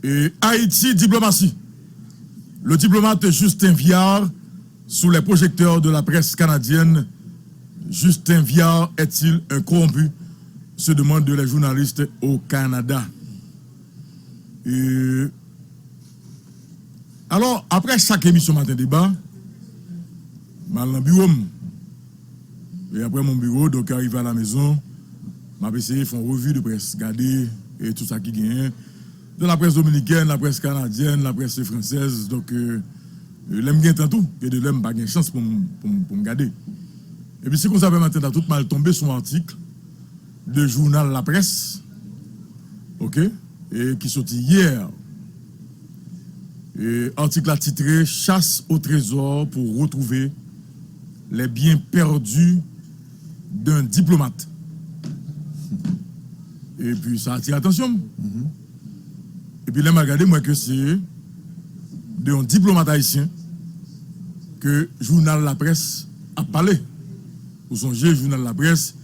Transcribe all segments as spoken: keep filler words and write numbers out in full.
Et Haïti Diplomatie. Le diplomate Justin Viard sous les projecteurs de la presse canadienne. Justin Viard est-il un corrompu? Se demandent les journalistes au Canada. E, alò, apre chak emisyon Maten Deba, m al nan biwo m. E apre mon biro, donk, arive a la mezon, m ap eseye fè yon revi de près, gade, e tout sa ki genyen. De la presse dominicaine, la presse canadienne, la presse française, donk, e, e lè m gen tan tou, gen de lè m pa gen chans pou m, pou m, pou m gade. Epi se konsa, pèmèt a tout, m al tonbe sou yon atik de jounal La Presse, ok, e ki soti yè. E atik la titre Chasse au trésor pour retrouver les biens perdus d'un diplomate. Epi sa atire atansyon m. Epi lè m al gade, m wè ke se de yon diplomat ayisyen ke jounal La Presse ap pale. Ou sonje, jounal La Presse,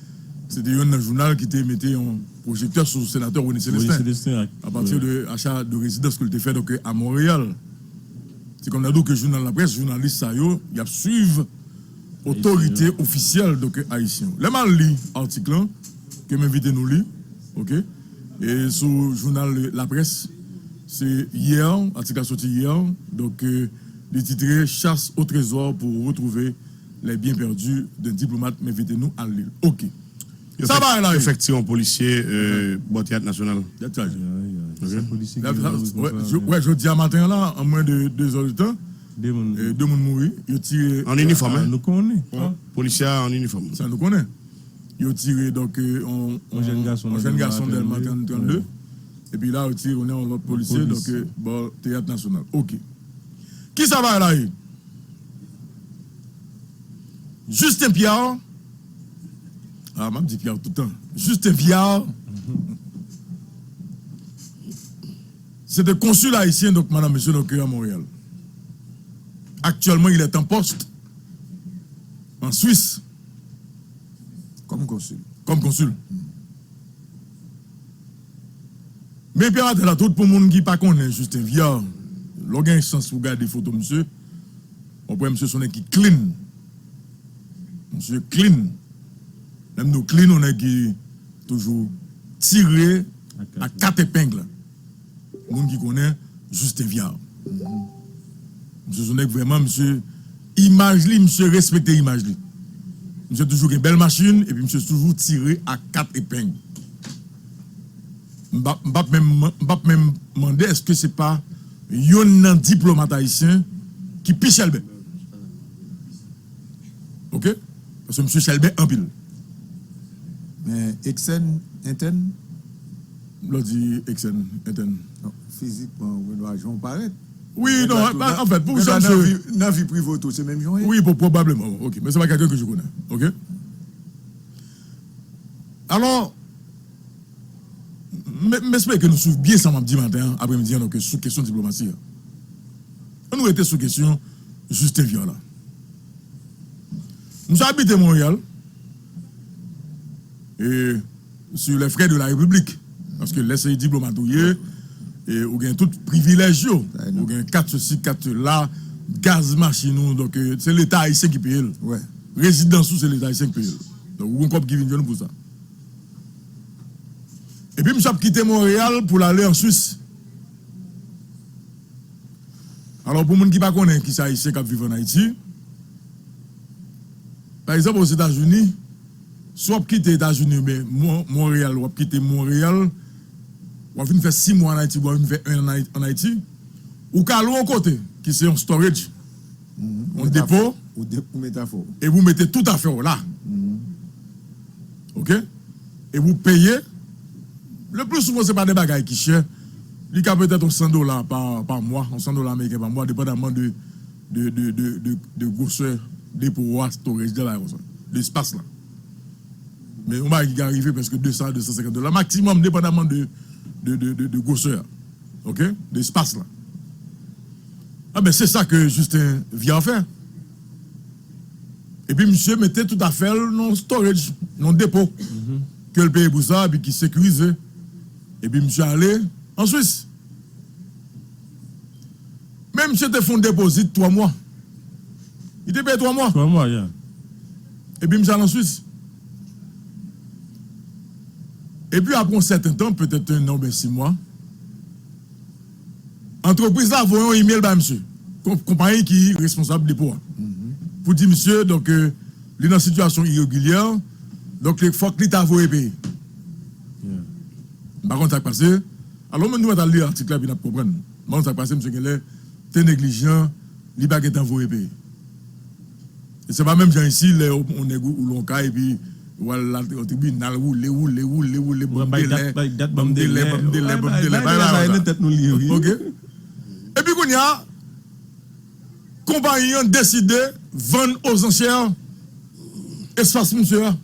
se te youn nan jounal ki te mete yon pwojektè sou senatè Rony Célestin, Rony Célestin, ak, apati de acha de rezidans ke l te fè, donk, a Monreyal. Se kòm nan di w ke jounal La Presse, jounalis sa yo, y ap swiv otorite ofisyèl, donk, ayisyen yo. Lè m al li atik lan, ke m envite nou li, ok? E sou jounal La Presse, se yè, atik la soti yè, donk, e, li titre Chasse au trésor pour retrouver les biens perdus d'un diplomate, m envite nou al li l. Ok. Sa bagay la ye? Efekti yon polisye, e, bò Teyat Nasyonal. Teyat chaje. Ay, ay, ay. Ok. Sa polisye ki vin konsa, wè, jodi a maten an la, an mwens de de zè de tan, de moun, e, de moun mouri. Yo tire an inifòm, a, en? Nou konnen. Polisye a an inifòm. Sa nou konnen. Yo tire, donk, e, on, on jèn gason, on jèn gason Dèlma trannde. Epi la, yo tire yon lòt polisye, donk, e, bò Teyat Nasyonal. Ok. Kisa bagay la ye? Justin Pierre, a, m ap di Pierre tout tan. Justin Viard, se te konsil ayisyen, donk, madanm, mesye, donk, a Montréal. Actuellement, il est en poste en Suisse. Kòm konsil. Kòm konsil. Men epi atè la, tout pou moun ki pa konnen Justin Viard, lè w gen chans pou gade foto misye, w ap wè misye se yon nèg ki clean. Misye clean. Lè m di w clean, yon nèg ki toujou tire ak kat epeng. Moun ki konnen Justin Viard. Misye se yon nèg vrèman, misye, imaj li, misye respekte imaj li. Misye toujou gen bèl machin, epi misye toujou tire ak kat epeng. M p ap, m p ap menm, m p ap menm mande èske se pa yonn nan diplomat ayisyen ki pi chèlbè. Ok? Paske misye chèlbè anpil. Men ekstèn, entèn? Lè w di ekstèn, entèn. Non, fizikman, ou gen dwa jan w parèt. Wi, non, anfèt, pou jan misye nan vi, nan vi prive w tou, se menm jan w ye. Wi, pwo-, pwobableman, ok. Men se pa kèlken ke je konnen, ok? Alò, m, m espere ke nou swiv byen sa m ap di maten an, apremidi an, donk, sou kesyon diplomasi an. Ann nou rete sou kesyon Justin Viard la. Misye abite Monreyal, e, sur les frais de la République. Paske lè se diplomat ou ye, e ou gen tout privilèj yo. Ou gen kat sesi, kat la, gaz machin ou, donk, e, se Leta ayisyen ki peye l. Rezidans ou, se Leta ayisyen ki peye l. Donk, ou gen kòb ki vin jwenn ou pou sa. Epi misye ap kite Monreyal pou l ale an Swis. Alò, pou moun ki pa konnen kisa Ayisyen k ap viv ann Ayiti, pa egzanp, Ozetazini, si w ap kite Etazini oubyen Mon-, Monreyal, w ap kite Monreyal, w ap vin fè sis mwa ann Ayiti, w ap vin fè en an ann Ay-, ann Ayiti, ou ka lwe yon kote ki se yon storage, yon depo, ou de-, ou mete afè w. Epi ou mete tout afè w la. Ok? Epi ou peye. Le pli souvan, se pa de bagay ki chè. Li ka petèt yon san dola pa, pa mwa, yon san dola ameriken pa mwa, depandaman de, de, de, de, de, de gwosè depo a, storage la, bagay konsa, de espas la. Men yon bagay ki ka rive prèske de san a de san senkant dola maksimòm, depandaman de, de, de, de, de gwosè a. Ok? De espas la. Enben, se sa ke Justin Viard fè. Epi misye mete tout afè l nan storage, nan depo, ke l peye pou sa, epi ki sekirize. Epi misye ale an Swis. E misye te fè yon depozit twa mwa. Li te peye twa mwa. Twa mwa, yeah. Epi misye al an Swis. Epi apre yon sèten tan, petèt en an oubyen sis mwa, antrepriz la voye yon imèl bay misye, kon- konpayi ki responsab depo a, pou di misye, donk, euh, li nan sitiyasyon iregilyè, donk, fòk li ta voye peye. Yeah. M pa konn sa k pase. Alò, menm nou mèt al li atik la, epi n ap konprann. M pa konn sa k pase, misye genlè te neglijan, li pa gentan voye peye. E se pa menm jan isi, lè yon nèg ou, ou lon kay, epi ou al la, o tribinal, woule, woule, woule, woule, banm delè, banm delè, banm delè, banm delè, bay bagay sa yo nan tèt nou li ye, wi. Ok. Epi kounye a, konpayi an deside vann ozansè espas misye a.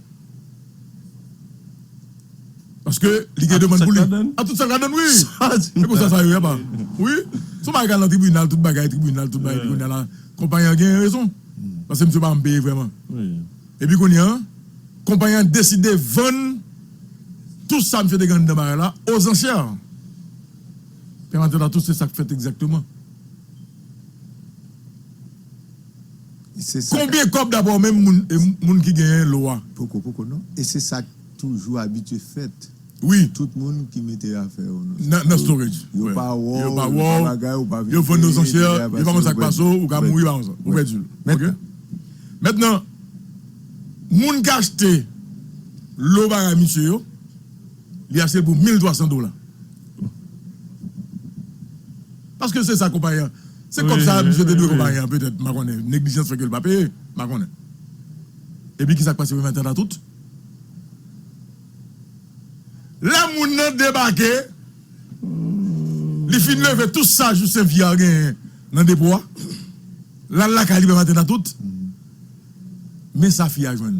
Paske li gen demann pou li. A tout sa k ladann, wi. E konsa sa yo ye pa. Wi. Se yon bagay k al nan tribinal, tout bagay tribinal, tout bagay, epi kounye a la, konpayi an gen rezon. Paske misye pa janm peye vrèman. Epi kounye a, konpayi an deside vann tout sa misye te gen anndan bagay la, ozansè. Pèmèt la tout se sa k fèt egzakteman. Konbyen kòb dabò menm moun, e moun ki genyen lo a? Poko, poko, non. E se sa k toujou abitye fèt. Wi. Tout moun ki mete afè yo nan storage. Yo pa wè w, yo pa bagay, yo pa vin peye, yo vann ozansè, yo pa konn sa k pase w, ou ka mouri pa konsa. Ou pèdi l. Ok? Mentnan, moun ki achte lo bagay misye yo, li achte l pou mil twa san dola. Paske se sa konpayi an. Se kòb sa misye te dwe konpayi an, petèt, m pa konnen. Neglijans fè ke l pa peye, m pa konnen. Epi ki sa k pase pou mèt la tout? Lè moun nan debake, li fin leve tout sa Justin Viard genyen nan depo a. L al lakay li pou mèt la tout. Men sa fi a jwenn.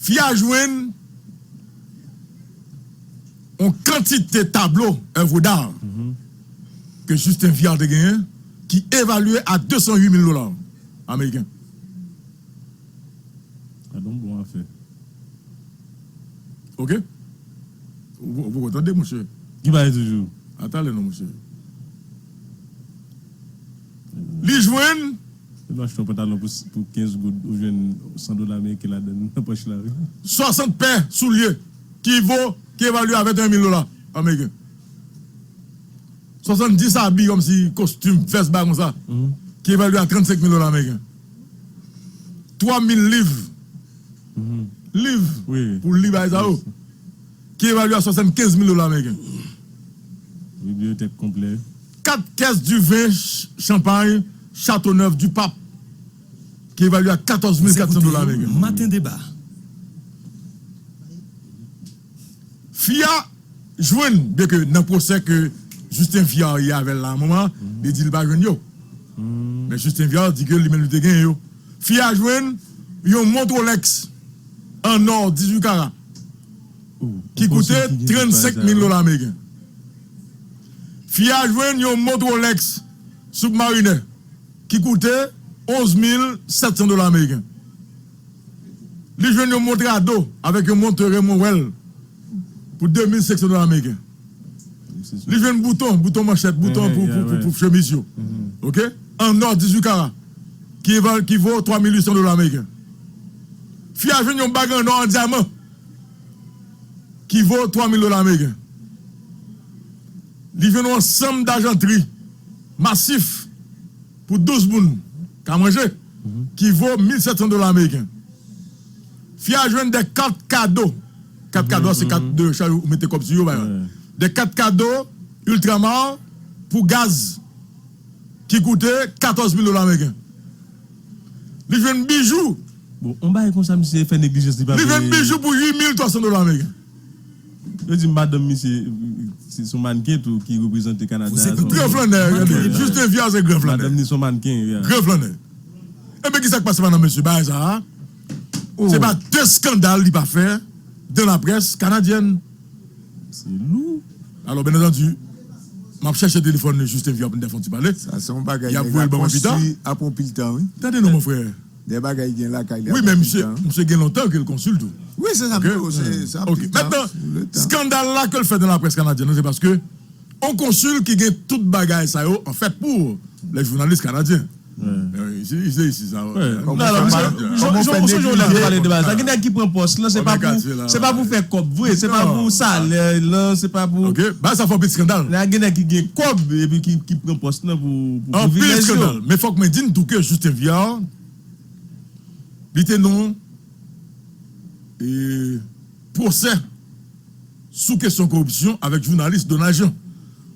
Fi a jwenn yon kantite tablo, œuvre d'art, ke Justin Viard te genyen, ki evalye a de san uit mil dola ameriken. Gade yon bon afè. Ok? Ou, ou poko tande, monchè. Ki bagay toujou? A talè non, monchè. Li jwenn. Ou achte yon pantalon pou, pou kenz goud, ou jwenn san dola ameriken ladan nan pòch la, wi. Swasant pè soulye ki vo, ki evalye a venteyen mil dola ameriken. Swasanndis abi kòmsi kostim, vès, bagay konsa, ki evalye a trannsenk mil dola ameriken. Twa mil liv. Liv pou li bagay sa yo. Ki evalye a swasannkenz mil dola ameriken. Bibliyotèk konplè. Kat kès diven ch- chanpay Chateauneuf du Pape, ki evalye a katòz mil kat san dola ameriken. Maten deba. Fi a jwenn, byenke nan pwosè ke Justin Viard ye avè l la, moman, li di l pa jwenn yo. Men Justin Viard di ke li menm li te genyen yo. Fi a jwenn yon mont Rolex an nò dizuit kara ki koute trannsenk mil dola ameriken. Fi a jwenn yon mont Rolex Submariner ki koute onz mil sèt san dola ameriken. Li jwenn yon mont Rado avèk yon mont Raymond Weil pou de mil senk san dola ameriken. Li jwenn bouton, bouton manchèt, bouton pou, pou, pou, pou chemiz yo. Ok? An nò dizuit kara, ki val, ki vo twa mil uit san dola ameriken. Fi a jwenn yon bag an nò an dyaman ki vo twa mil dola ameriken. Li jwenn yon ansanm dajantri masif pou douz moun ka manje, ki vo mil sèt san dola ameriken. Fi a jwenn de kat kado. Kat kado, se kat de chanj ou mete kòb sou yo, ba yo. De kat kado Ultramar pou gaz ki koute katòz mil dola ameriken. Li jwenn bijou. Bon, on bagay konsa, misye fè neglijans, li pa peye. Li jwenn bijou pou uit mil twa san dola ameriken. Yo di madanm misye, se, se yon mannken tou ki reprezante Kanada. Gran flannè, gade, Justin Viard se gran flannè. Madanm li se yon mannken, yeah. Gran flannè. Ebyen, ki sa k pase, madanm, mesye, bagay sa a? Se pa de eskandal li pa fè dans la presse canadienne. Se lou. Alò, byen antandi, m ap chèche telefòn Justin Viard pou n ta fè yon ti pale. Sa se yon bagay y ap voye l ban mwen pita. Apre yon pil tan, wi. Tande non, mon frè. De bagay gen lakay li. Wi, men misye, misye gen lontan ke l konsil tou. Wi, se sa m di w, se sa. Ok. Mentnan, skandal la ke l fè nan laprès kanadyèn nan, se paske yon konsil ki gen tout bagay sa yo, an fèt, pou lè jounalis kanadyen. Isi, isi, isi, sa. Non, non, misye, misye, misye, misye, misye, misye pale de bagay sa. Gen nèg ki pran pòs lan, se pa pou, se pa pou fè kòb vre, se pa pou salè lan, se pa pou. Ok, bagay sa fè anpil skandal. Gen nèg ki gen kòb epi ki, ki pran pòs lan pou, pou privilèj yo. Anpil skandal. Men fòk mwen di n tou ke Justin Viard, li te nan, e, pwosè sou kesyon koripsyon avèk jounalis Donald Jean.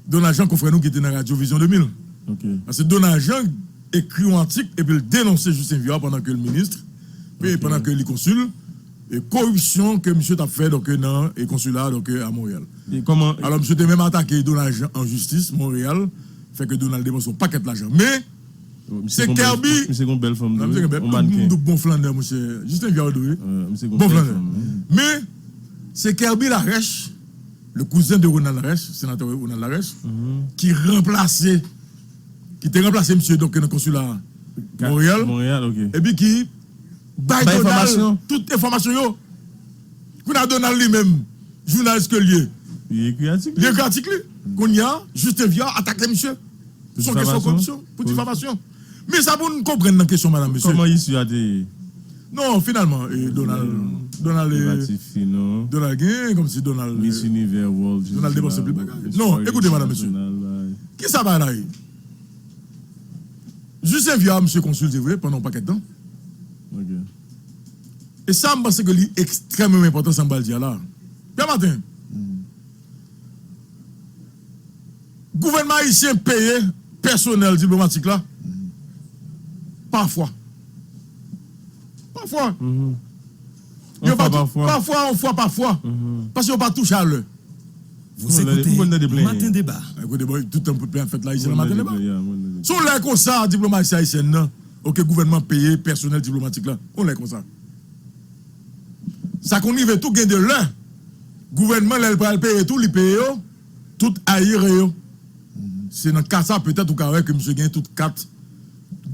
Donald Jean, konfrè nou ki te nan Radyo Vizyon de mil. Ok. Paske Donald Jean ekri yon atik epi l denonse Justin Viard pandan ke l minis, e pandan ke li konsil, e koripsyon ke misye t ap fè, donk, nan, e konsila, donk, a Monreyal. E kòman? Alò, misye te menm atake Donald Jean an jistis, Monreyal, fè ke Donald depanse yon pakèt lajan. Men, se Kirby. Misye gon bèl fanm tou, wi. Yon mannken. Tout moun bon flannè, monchè. Justin Viard, wi. Bon flannè. Men, se Kirby Larèche, le cousin de Ronald Larèche, senatè Ronald Larèche, ki ranplase, ki te ranplase misye, donk, nan konsila Monreyal. Monreyal, ok. Epi ki bay Donald tout enfòmasyon yo. Kounye a Donald li menm, jounalis ke l ye, li ekri atik li. Kounye a, Justin Viard atake misye. Pou kesyon koripsyon, pou difamasyon. Men sa pou n konprann nan kesyon madanm mesye. Kòman isi a te ye? Non, finalman, e, Donald, Donald, e, Donald genyen, kòmsi Donald, Miss Univers World, Donald depanse pil bagay. Non, ekoute, madanm mesye. Kisa bagay la ye? Justin Viard, misye konsil, se vre, pandan yon pakèt tan. Ok. E sa, m panse ke li ekstrèmeman enpòtan, sa m pral di a la. Pierre Martin, gouvènman ayisyen peye pèsonèl diplomatik la pafwa. Pafwa. Yon fwa, pafwa, yon fwa, pafwa. Paske yo pa touche a lè. Vous écoutez Matin Débat. Ekoute, bon, tout tan pou plen ap fèt la, isi nan Matin Débat. Se yon lè konsa, diplomasi ayisyèn nan, oke, gouvènman peye pèsonèl diplomatik la. Yon lè konsa. Sa konn rive tou, gen de lè, gouvènman, lè l pral peye tou, li peye yo, tout ayere yo. Se nan ka sa, petèt, ou ka wè ke misye gen tout kat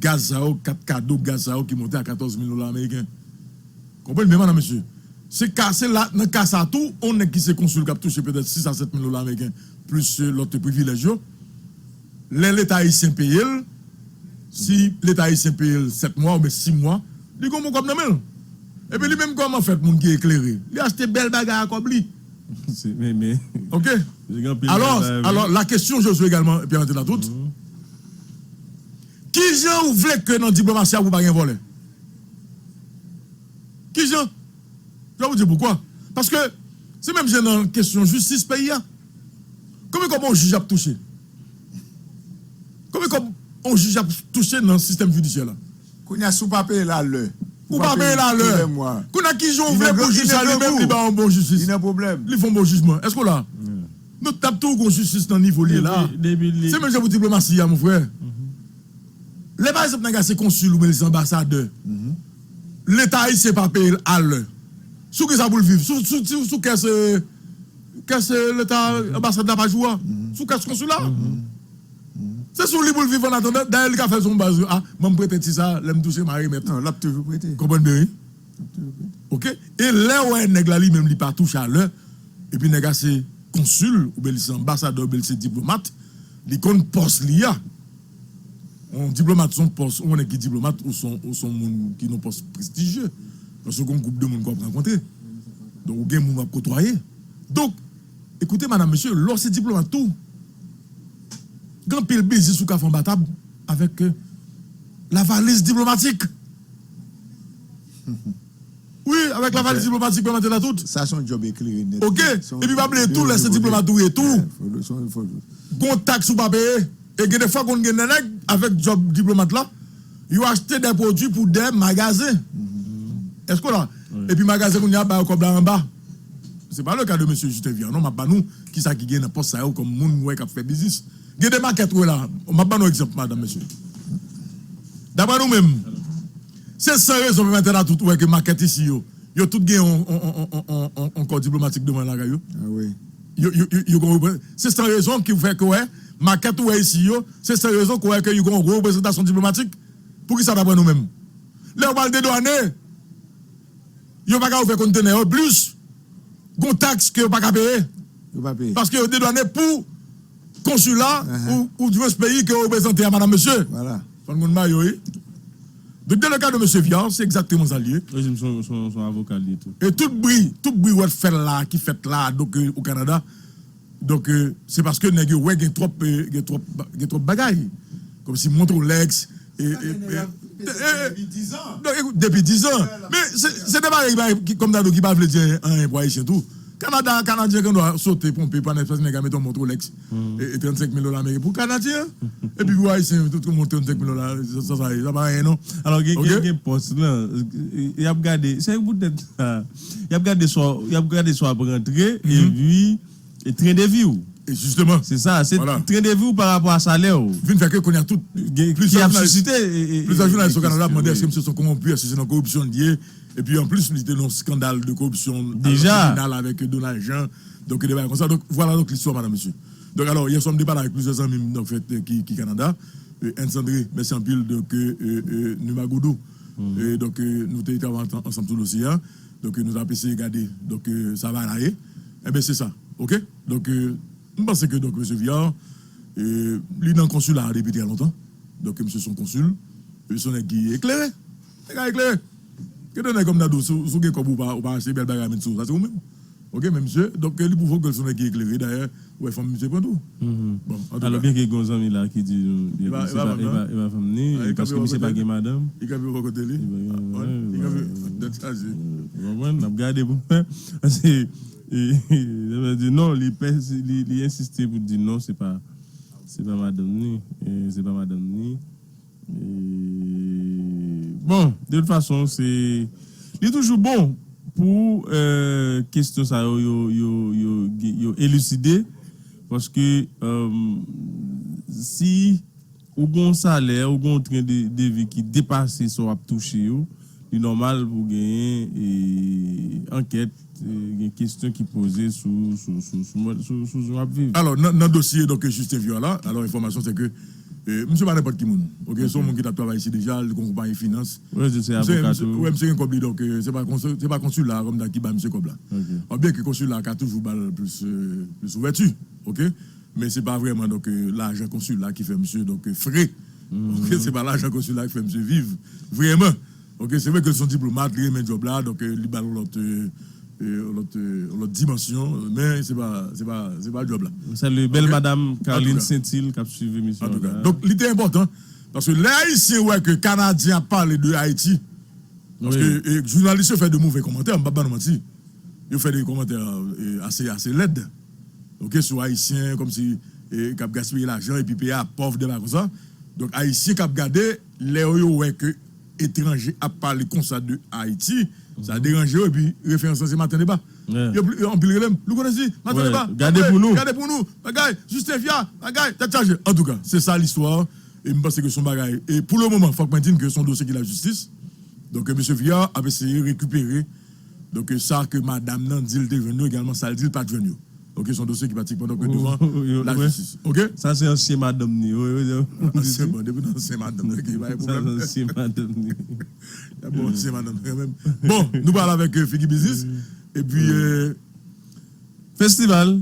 gaz sa yo, kat kado gaz sa yo ki monte a katòz mil dola ameriken. Konprann byen, madanm, mesye. Se ka, se la, nan ka sa tou, yon nèg ki se konsil k ap touche petèt sis a sèt mil dola ameriken, plis, e, lòt privilèj yo. Lè Leta ayisyen peye l, si Leta ayisyen peye l sèt mwa oubyen sis mwa, li gon bon kòb nan men l. Epi li menm kòman fèt moun ki eklere? Li achte bèl bagay a kòb li. Se, men, men. Oke. Alò, alò, la question je pose également, Pierre Martin Latout. Kijan ou vle ke nan diplomasi a pou pa gen vòlè? Kijan? Je vais vous dire pourquoi. Paske se menm jan nan kesyon jistis peyi a. Konbyen kòb yon jij ap touche? Konbyen kòb yon jij ap touche nan sistèm jidisyè la? Kounye a, si w pa peye l alè, ou pa peye l alè. Kounye a, kijan w vle pou jij sa li menm li ba yon bon jistis? Li nan pwoblèm. Li fè yon bon jijman. Èske w la? Nou t ap tou gon jistis nan nivo li ye la. Se menm jan pou diplomasi a, mon frè. Lè, pa egzanp, nèg la se konsil oubyen li se anbasadè, Leta ayisyen pa peye l alè, sou kisa pou l viv? Sou, sou, sou, sou kès, e, kès, e, Leta, anbasadè la pa jwe a? Sou kès konsil la? Se sou li pou l viv annatandan. Dayè, li ka fè l sou yon baz, a, ban m prete ti sa, lè m touche, m a remèt. Non, l ap toujou prete. Konprann byen, wi. L ap toujou prete. Oke? E lè w wè nèg la, li menm, li pa touche alè, epi nèg la se konsil, oubyen li se anbasadè, oubyen li se diplomat, li konn pòs li a. Yon diplomat se yon pòs, ou konnen ki diplomat, ou se yon, ou se yon moun ki nan pòs prestijye. Paske w gen yon gwoup de moun ke w ap rankontre. Donk, ou gen moun w ap kotwaye. Donk, ekoute, madanm, mesye, lè w se diplomat tou, gen anpil biznis ou ka fè anba tab avèk, e, la valise diplomatique. Wi, avèk la valise diplomatique, Pierre Martin Latout. Sa se yon djòb eklere nèt. Oke. Epi pa bliye tou, lè se diplomat ou ye tou, gon taks ou pa peye. E gen de fwa konn gen de nèg avèk djòb diplomat la, yo achte de pwodui pou de magazen. Èske w la? Epi magazen kounye a ba yo kòb la anba. Se pa le ka de mesye Justin Viard, non, m ap ba nou kisa ki gen nan pòs sa yo kòm moun ou wè k ap fè biznis. Gen de makèt ou wè la, m ap ba nou egzanp, madanm, mesye. Daprè nou menm, se san rezon, Pierre Martin Latout, ou wè ke makèt isi yo, yo tout gen yon, yon, yon kò diplomatik devan lakay yo. Yo, yo, yo, yo gen yon reprezan-, se san rezon ki fè ke, wè, makèt ou wè isi yo, se san rezon ke, wè, ke yo gen yon reprezantasyon diplomatik. Poukisa, daprè nou menm? Lè yo pral dedwannen, yo pa ka ouvè kontenè yo plis. Gon taks ke yo pa ka peye. Yo pa peye. Paske yo dedwannen pou konsila ou, ou dimens peyi ke yo reprezante a madanm mesye. Voilà. Fò n konn bagay yo, wi. Donk, dans le cas de mesye Viard, se egzakteman sa l ye. Wi, se yon, se yon, se yon avoka l ye tou. E tout bri, tout bri w wè fè la, ki fèt la, donk, euh, o Kanada, donk, euh, se paske nèg yo wè gen twòp, euh, gen twòp, gen twòp bagay. Kòmsi mont Rolex, e, e, e, e, depi dizan. Men se, se de bagay ki, kòm ta di w, ki pa vle di anyen pou Ayisyen tou. Kanada, Kanadyen gen dwa sote, ponpe, pa nèg, nèg a mete yon mont Rolex, e, e trannsenk mil dola Ameriken pou Kanadyen. Epi pou Ayisyen, tout moun trannsenk mil dola, sa, sa, sa, sa pa anyen, non. Alò, gen, gen, gen pòs lan, y ap gade, se poutèt sa, y ap gade sa, y ap gade sa w ap rantre, epi, e tren de vi w. E jisteman. Se sa, se tren de vi w pa rapò a salè w. Vin fè ke kounye a tout, plizyè jounalis, plizyè jounalis o Kanada ap mande èske misye se yon kowonpi, èske se nan koripsyon l ye. Epi anplis, li te nan yon eskandal de koripsyon tribinal avèk Donald Jean. Donk, de bagay konsa. Donk, vwala donk listwa, madanm, mesye. Donk, alò, yè swa, m te pale avèk plizyè zanmi m, donk, fèt, ki, ki Kanada. Euh, Ernst André, mèsi anpil, donk, euh, euh, euh, Numa Goudou. Euh, donk, euh, nou te travay ansanm sou dosye a. Donk, euh, nou t ap eseye gade, donk, euh, sa va la ye. Enben, se sa. Oke? Donk, euh, m panse ke, donk, mesye Viard, euh, li nan konsila a depi trè lontan. Donk, misye se yon konsil. Epi se yon nèg ki eklere. Nèg la eklere. Gen de nèg kòm nan dou, si w gen kòb ou pa, ou pa achte bèl bagay, men sou sa, se ou menm. Oke, men misye, donk, li pwouve w ke l se yon nèg ki eklere. Dayè, ou wè fanm misye pran tou. Bon, antouka. Alò, byenke gen yon zanmi la ki di nou, li, se pa, e pa, e pa fanm ni, paske misye pa gen madanm. Li kanpe bò kote li. Li kanpe, tèt chaje. Ou konprann? N ap gade pou wè. Paske, e, sa vle di non, li pèsi-, li, li ensiste pou di non, se pa, se pa madanm ni. E, se pa madanm ni. E, bon, de tout fason, se, li toujou bon pou, euh, kesyon sa yo, yo, yo, yo, yo eliside, paske, euh, si ou gen yon salè, ou gen yon tren de, de vi ki depase sa w ap touche yo, li nòmal pou genyen, e, ankèt, e, gen kesyon ki poze sou, sou, sou, sou mòd, sou, sou jan w ap viv. Alò, nan, nan dosye, donk, Justin Viard la, alò, enfòmasyon se ke, e, misye pa nenpòt ki moun. Oke, se yon moun ki t ap travay isi deja, li gen yon konpayi finans. Wi, se avoka tou. Wi, misye gen kòb li, donk, e, se pa kons-, se pa konsila kòm ta ki ba misye kòb la. Oke. Bon, byenke konsila ka toujou ba l plis, e, plis ouvèti, oke? Men se pa vrèman, donk, e, lajan konsila ki fè misye, donk, e, fre. Oke, se pa lajan konsila ki fè misye viv vrèman. Oke, se vre ke l se yon diplomat, li renmen djòb la, donk, e, li ba l yon lòt, e, e, yon lòt, e, yon lòt dimansyon, men se pa, se pa, se pa djòb la. M salye bèl madanm Carline Saintil k ap swiv emisyon an la. Antouka. Donk, li te enpòtan, paske lè Ayisyen wè ke Kanadyen ap pale de Ayiti, paske, e, jounalis yo fè de move kòmantè, m p ap ba nou manti. Yo fè de kòmantè, e, ase, ase lèd. Oke, sou Ayisyen, kòmsi, e, k ap gaspiye lajan, epi peyi a pòv, de bagay konsa. Donk, Ayisyen k ap gade, lè yo, yo wè ke etranje ap pale konsa de Ayiti, sa deranje yo, epi referans lan se Maten Deba. Yo pli, yo anpil rele m, Louko Nesly, Maten Deba, gade pou nou. Gade pou nou, bagay, Justin Viard, bagay, tèt chaje. Antouka, se sa listwa, e m panse ke se yon bagay, e pou le moman, fòk mwen di n ke se yon dosye ki lajistis. Donk, mesye Viard ap eseye rekipere, donk, sa ke madanm nan di l te jwenn yo, egalman sa l di l pa t jwenn yo. Oke, se yon dosye ki pratikman, donk, devan lajistis. Oke? Sa se ansyen madanm ni. Wi, wi, wi. Ansyen, bon, depi nan ansyen madanm, oke, pa gen pwoblèm. Sa se ansyen madanm ni. Bon, ansyen madanm kanmenm. Bon, nou pral avèk, e, figi biznis. Epi, e, festival